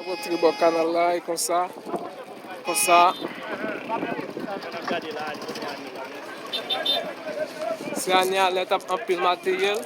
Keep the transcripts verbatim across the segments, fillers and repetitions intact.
Rantre bò kanal la, e konsa, konsa. Se Anie a lè t ap anpile materyèl.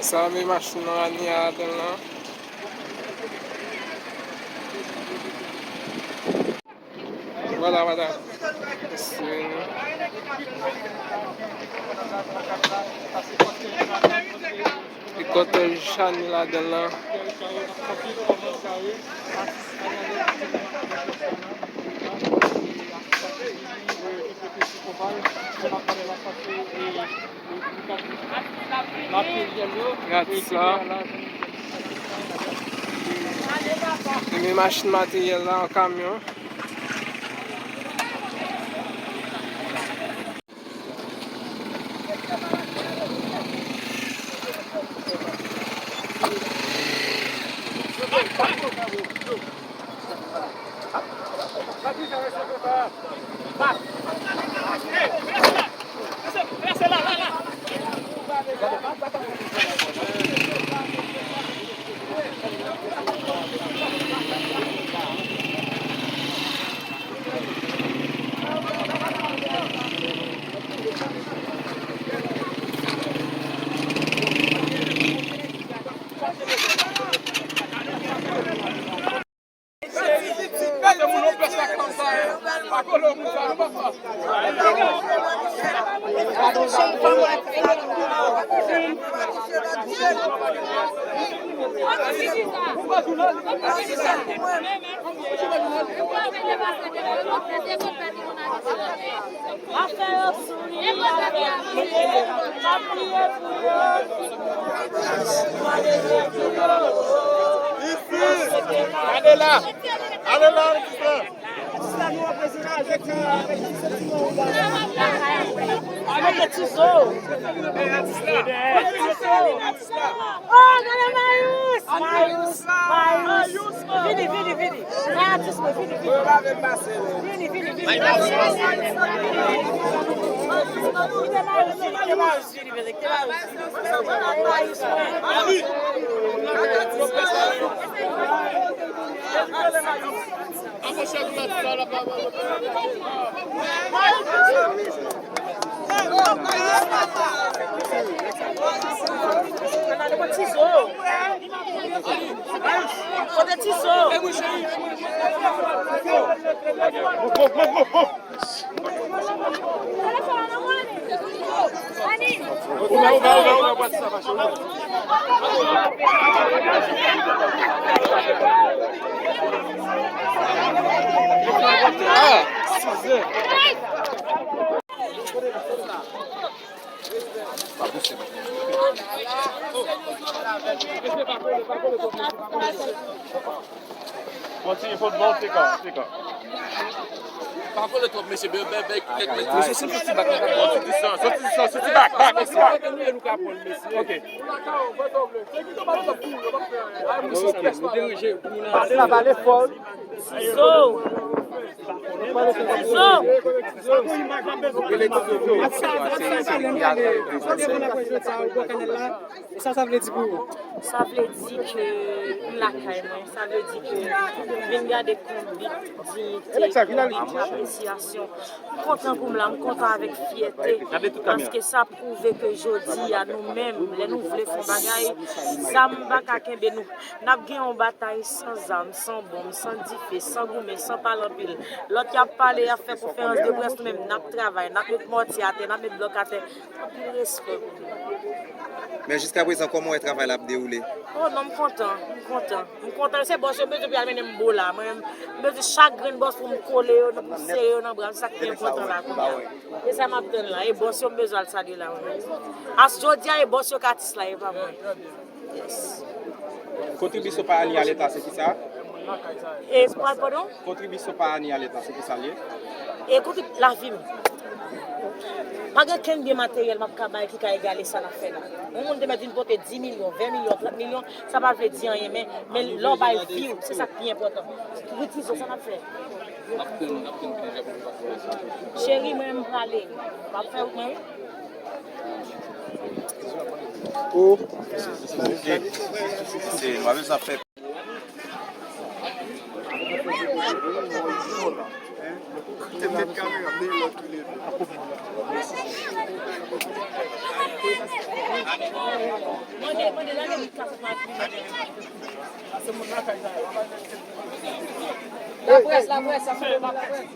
Sa men machin nan Anie a ladan l lan. Vwala, vwala. Mesye. E kòtèj Anie ladan l lan. Gad sa. E men machin materyèl la an kamyon. Afè yo souri, afè yo priye, pa priye pou yo. Gade la, gade la, atis la. Atis la, nou reprezante avèk, avèk ti santiman ou la. Avèk ti zo. Avèk ti zo. Oh, gade Mayous! Mayous! Mayous! Vini, vini, vini! Mayous, vini, vini, vini! Vini, vini, vini! Kite Mayous vini, kite Mayous vini, kite Mayous vini! Mayous, mwen! Kote ti zo? Kote ti zo? Kontinye foutbòl, fika, fika. Pa kole twòp, mesye, bè, bè, bè, kèk mèt. Mesye, si m soti bak la, soti disan, soti disan, soti bak, bak, soti bak. Ok. Pale la, pale fò. Tizo. Tizo. Sa, sa vle di pou ou? Sa, sa vle di ke m lakay mwen. Sa vle di ke m vin gade konbit, diyite, konbit, apresyasyon. M kontan pou m la, m kontan avèk fyète. Paske sa pwouve ke jodi a nou menm, lè nou vle fè yon bagay, zam pa ka kenbe nou. N ap gen yon batay san zam, san bonm, san dife, san goumen, san pale anpil. Lòt y Ap pale, ap fè konferans de près, nou menm n ap travay, n ap met mòtye atè, n ap met blòk atè. Anpil respè pou nou. Men jiska prezan, kòman w wè travay la ap dewoule? Oh non, m kontan, m kontan. M kontan, se bòs yo bezwen pou y al mennen m bo la. Mwen menm, m bezwen chak grenn bòs pou m kole yo, pou m sere yo nan bra m, se sa k pi enpòtan la kounye a. E sa m ap tann la, e bòs yo m bezwen al salye la mwen menm. As jodi a, e bòs yo k atis la, e pa mwen. Yes. Kontribisyon pa ani a Leta se kisa? E pa padon? Kontribisyon pa ani a Leta se kisa l ye? E kontrib lavi m. Pa gen kenn byen materyèl m ap ka bay ki ka egale sa n ap fè la. Yon moun te mèt vin pote dis milyon, ven milyon, trant milyon, sa pa vle di anyen, men, men lè w bay vi w, se sa k pi enpòtan. Wi, Tizo, sa n ap fè? Cheri, mwen m prale. M ap fè wout mwen, wi. Ou? Ok. Se, m ap sa fè. Laprès, laprès, sa fè laprès.